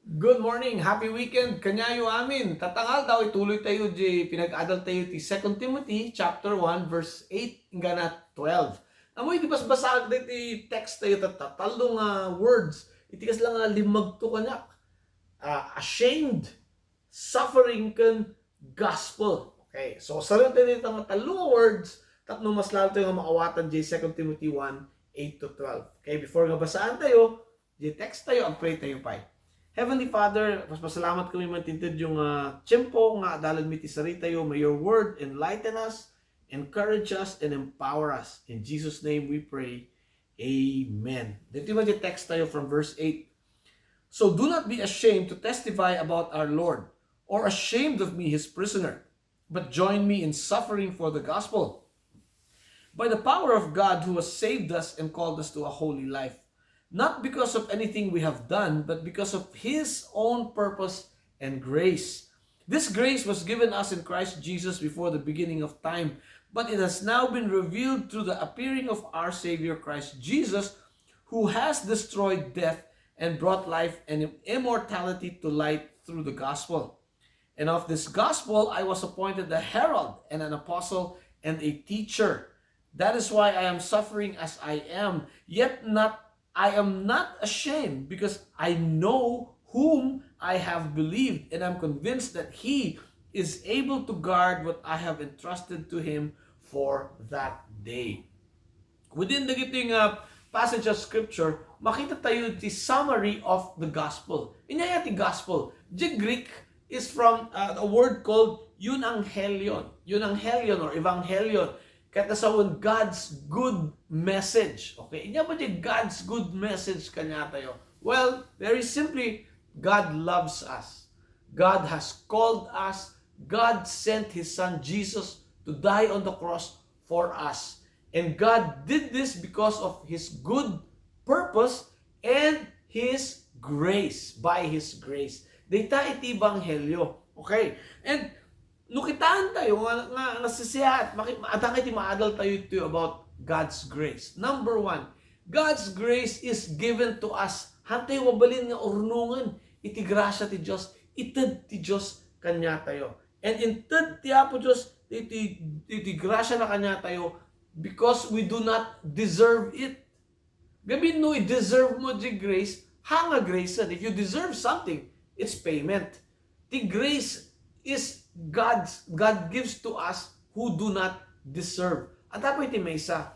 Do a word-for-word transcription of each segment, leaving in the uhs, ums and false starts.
Good morning, happy weekend kaniayo amin. Tatta nga aldaw, ituloy tayo di pinag-adal tayo ti Second Timothy chapter one, verse eight inggana twelve. Amoy di basbasaag daytoy text tayo tatta, tallo nga words. Iti kasla nga limmagto kaniak. Ah, ashamed, suffering, ken gospel. Okay, so sareng tayo dita nga tallo nga words tapno mas lalo tayo nga maawatan di Second Timothy one, eight to twelve. Okay, before nga basaan tayo, di text tayo, ag-pray tayo pay. Heavenly Father, mas masalamat kami man tinted yung ah, tiyempo nga adalan mi ti saritayo. May your word enlighten us, encourage us, and empower us. In Jesus' name we pray. Amen. Dito yung text tayo from verse eight. So do not be ashamed to testify about our Lord, or ashamed of me, his prisoner, but join me in suffering for the gospel. By the power of God who has saved us and called us to a holy life, not because of anything we have done, but because of his own purpose and grace. This grace was given us in Christ Jesus before the beginning of time, but it has now been revealed through the appearing of our Savior Christ Jesus, who has destroyed death and brought life and immortality to light through the gospel. And of this gospel I was appointed a herald and an apostle and a teacher. That is why I am suffering as I am, yet not I am not ashamed, because I know whom I have believed, and I'm convinced that he is able to guard what I have entrusted to him for that day. Within dagiti nga passage of scripture, makita tayo ti summary of the gospel. Inya ti gospel. The Greek is from uh, a word called euangelion. Euangelion or evangelion. Ket nasawen God's good message. Okay? Inya ba di God's good message kaniatayo? Well, very simply, God loves us. God has called us. God sent His Son Jesus to die on the cross for us. And God did this because of His good purpose and His grace, by His grace. Dayta iti ebanghelyo. Okay? And no kitaan tayo nga, nga nasisiyaat, maki-, adda nga iti maadal tayo ito about God's grace. Number one, God's grace is given to us. Hantayo mabalin nga urnongen iti grasya ti Dios, ited ti Dios kaniatayo. And inted ti Apo Dios iti, iti grasya na kaniatayo because we do not deserve it. Gamin no i-deserve mo di grace, ha nga grace. If you deserve something, it's payment. The grace is God's, God gives to us who do not deserve. At apo iti maysa,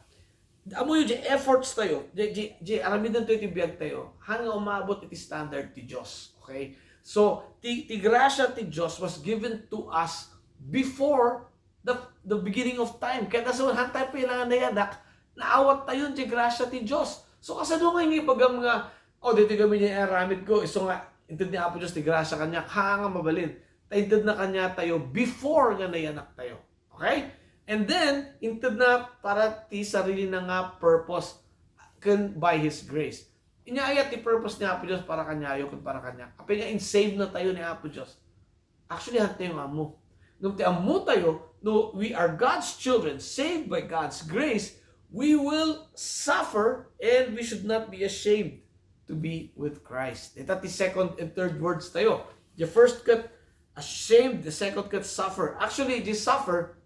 amoyo di efforts tayo, di, di, di aramiden tayo ti biag tayo, hanggang umabot iti standard ti Dios. Okay? So, ti, ti grasya ti Dios was given to us before the, the beginning of time. Kaya sa hantay pa ilangan na yanak, naawat tayo ti grasya ti Dios. So, kasano nga ibagam nga, oh, dito kami niya aramid ko, iso nga, inted ni Apo Dios ti grasya kaniak, ha nga mabalin. Ta inted na kaniatayo before nga nayanak tayo. Okay? And then, inted na para ti sarili na nga purpose ken by His grace. Inya ayat ti purpose ni Apo Dios para kaniayo ken para kaniak. Apay nga insave na tayo ni Apo Dios. Actually, hantay nga ammo. Ngem ti ammo tayo, no, we are God's children, saved by God's grace, we will suffer and we should not be ashamed to be with Christ. Ita ti second and third words tayo. The first ket ashamed, the second ket suffer. Actually, the suffer,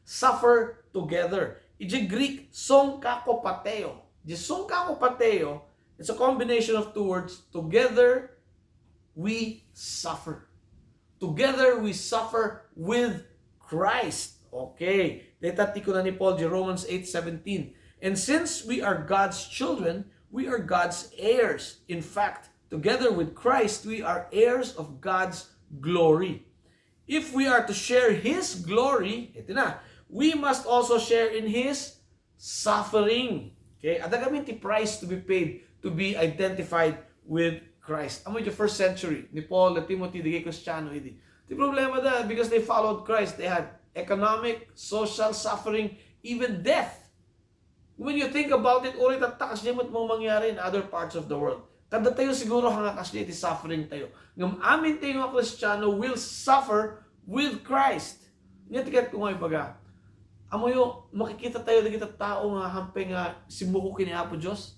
suffer together. Iti Greek, sonkakopateo. The sonkakopateo, it's a combination of two words, together we suffer. Together we suffer with Christ. Okay. Dayta ti kuna ni Paul di Romans eight seventeen. And since we are God's children, we are God's heirs. In fact, together with Christ, we are heirs of God's glory. If we are to share His glory, ito na, we must also share in His suffering. Okay? Adda kami ti price to be paid to be identified with Christ. Amo iti first century ni Paul, ni Timothy, dagiti Kristiano idi. Ti problema da, because they followed Christ, they had economic, social suffering, even death. When you think about it, uray tatta kasdiay met mangyari in other parts of the world. Kada tayo siguro hanga kasdiay ti suffering tayo. Ngem amin tayo nga Kristiano will suffer with Christ. Nya ti ket ko nga ibaga, amoyo, makikita tayo dagiti tao nga hampay nga simmuko ken ni Apo Dios.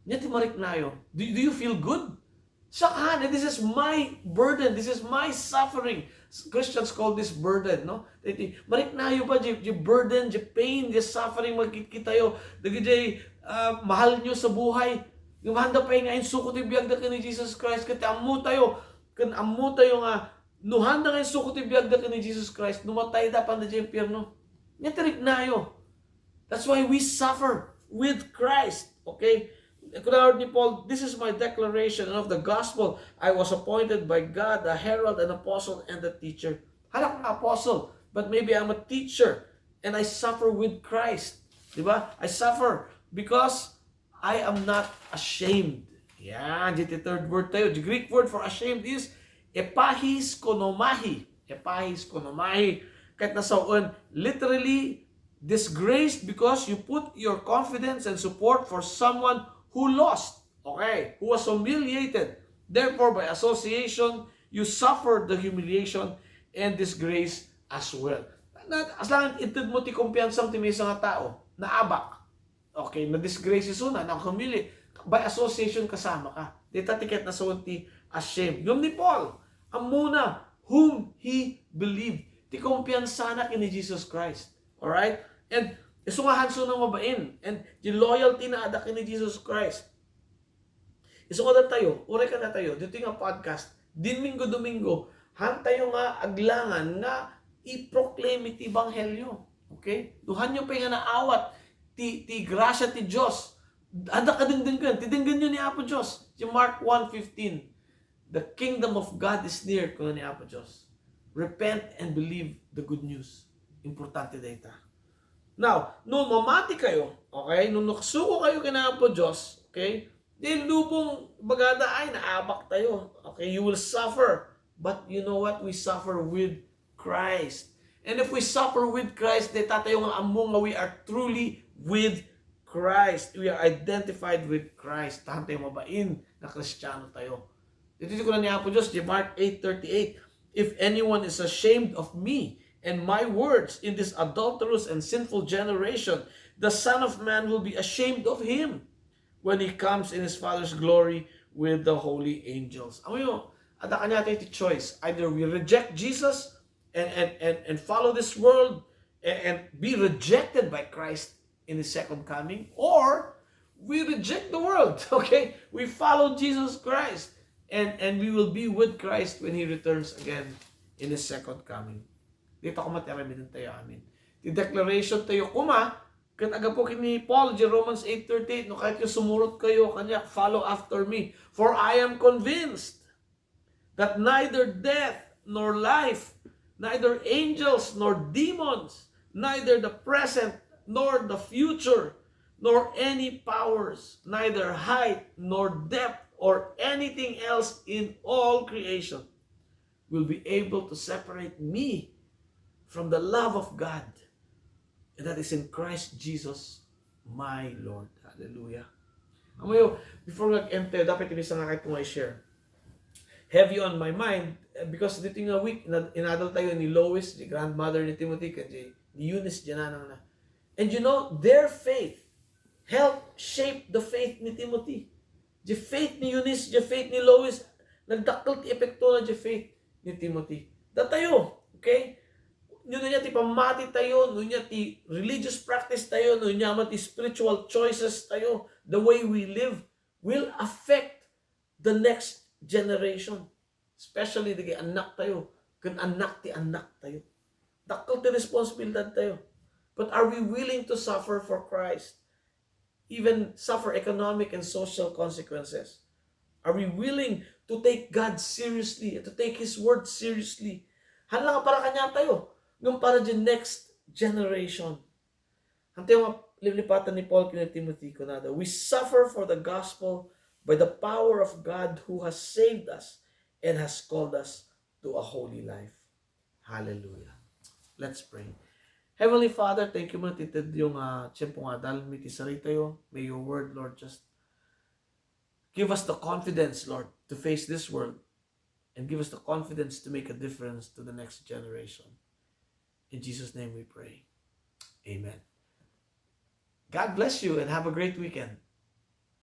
Nya ti mariknayo, do, do you feel good? Siak, ha, And this is my burden. This is my suffering. Christians call this burden, no? Iti, mariknayo ba di, di burden, di pain, di suffering, magkitkitayo. Dagiti, ah, mahalyo sa buhay. Nga handa pay nga insuko ti biagda ken ni Jesus Christ. Ket ammotayo, ken ammotayo nga, no handa nga insuko ti biagda ken ni Jesus Christ, no matayda, panda di impierno. Nga ti riknayo. That's why we suffer with Christ. Okay? Kuna ni Paul, "This is my declaration of the gospel. I was appointed by God a herald, an apostle, and a teacher." Halak nga apostle, but maybe I'm a teacher and I suffer with Christ. Di ba? I suffer because I am not ashamed. Yan, di ti third word tayo. The Greek word for ashamed is epahischonomahi. Epahischonomahi. Ket nasawen, literally, disgraced because you put your confidence and support for someone who lost, okay, who was humiliated. Therefore, by association, you suffer the humiliation and disgrace as well. Not, as lang ited mo ti kumpiyansam ti maysa nga tao, naabak. Okay, na-disgrace isuna, na-humiliate. By association, kasama ka. Dita ti ket nasawen ti ashamed. Ngem ni Paul, ammona whom he believed. Ti kumpiyansana ken ni Jesus Christ. Alright? And isu nga hanso na mabain. And di loyalty na adda ken ni Jesus Christ. Isu nga datayo, uray kadatayo, ditoy nga podcast, Domingo-Domingo, hantayo nga aglangan nga i-proclaim iti ebanghelio. Okay? No hanyo pay nga naawat ti, ti grasia ti Dios, adda kadengdenggen, ti denggenyo ni Apo Dios. Ti Mark one fifteen, "The kingdom of God is near," kuna ni Apo Dios. "Repent and believe the good news." Importante dayta. Now, no mamati kayo, okay? No nakasuko kayo ken Apo Dios, okay? Di lubong bagada, "Ay, naabak tayo." Okay, you will suffer. But you know what? We suffer with Christ. And if we suffer with Christ, dayta tayo nga ammo nga we are truly with Christ. We are identified with Christ. Tahan tayo mabain nga Kristiano tayo. Dito ti kuna ni Apo Dios, di Mark eight thirty-eight, "If anyone is ashamed of me and my words in this adulterous and sinful generation, the Son of Man will be ashamed of him when he comes in his Father's glory with the holy angels." Amo yo, adda kaniatayo ti choice. Either we reject Jesus and, and, and, and follow this world and, and be rejected by Christ in his second coming, or we reject the world, okay? We follow Jesus Christ and, and we will be with Christ when he returns again in his second coming. Dita koma ti aramiden tayo amin. Ti declaration tayo koma, ket agapu ken ni Paul, di Romans eight thirty-eight, no kayatyo sumurot kayo kaniak, "Follow after me. For I am convinced that neither death nor life, neither angels nor demons, neither the present nor the future, nor any powers, neither height nor depth or anything else in all creation will be able to separate me from the love of God, and that is in Christ Jesus my Lord." Hallelujah. Amo yo, before nga enter, dapat ini sa nga kahit kung i-share. Heavy on my mind, eh, because dito nga week, ina-, inadal tayo ni Lois, di grandmother ni Timothy, ken di, di Eunice, di nanang na. And you know, their faith help shape the faith ni Timothy. Di faith ni Eunice, di faith ni Lois, nagdakkel ti epekto na di faith ni Timothy. Datayo, okay? No, no nia ti pammati tayo, no nia ti religious practice tayo, no nia man ti spiritual choices tayo, the way we live will affect the next generation. Especially dagiti annak tayo, ken annak ti annak tayo. Dakkel ti responsibilidad tayo. But are we willing to suffer for Christ? Even suffer economic and social consequences? Are we willing to take God seriously and to take His word seriously? Haan lang nga para kaniatayo, ngem para the next generation. Haan tayo nga liplipatan ni Paul ken ni Timothy, kunada, "We suffer for the gospel by the power of God who has saved us and has called us to a holy life." Hallelujah. Let's pray. Heavenly Father, thank you man iti tedyo nga tiempo nga adalmi ti saritayo. May your word, Lord, just give us the confidence, Lord, to face this world and give us the confidence to make a difference to the next generation. In Jesus' name we pray. Amen. God bless you and have a great weekend.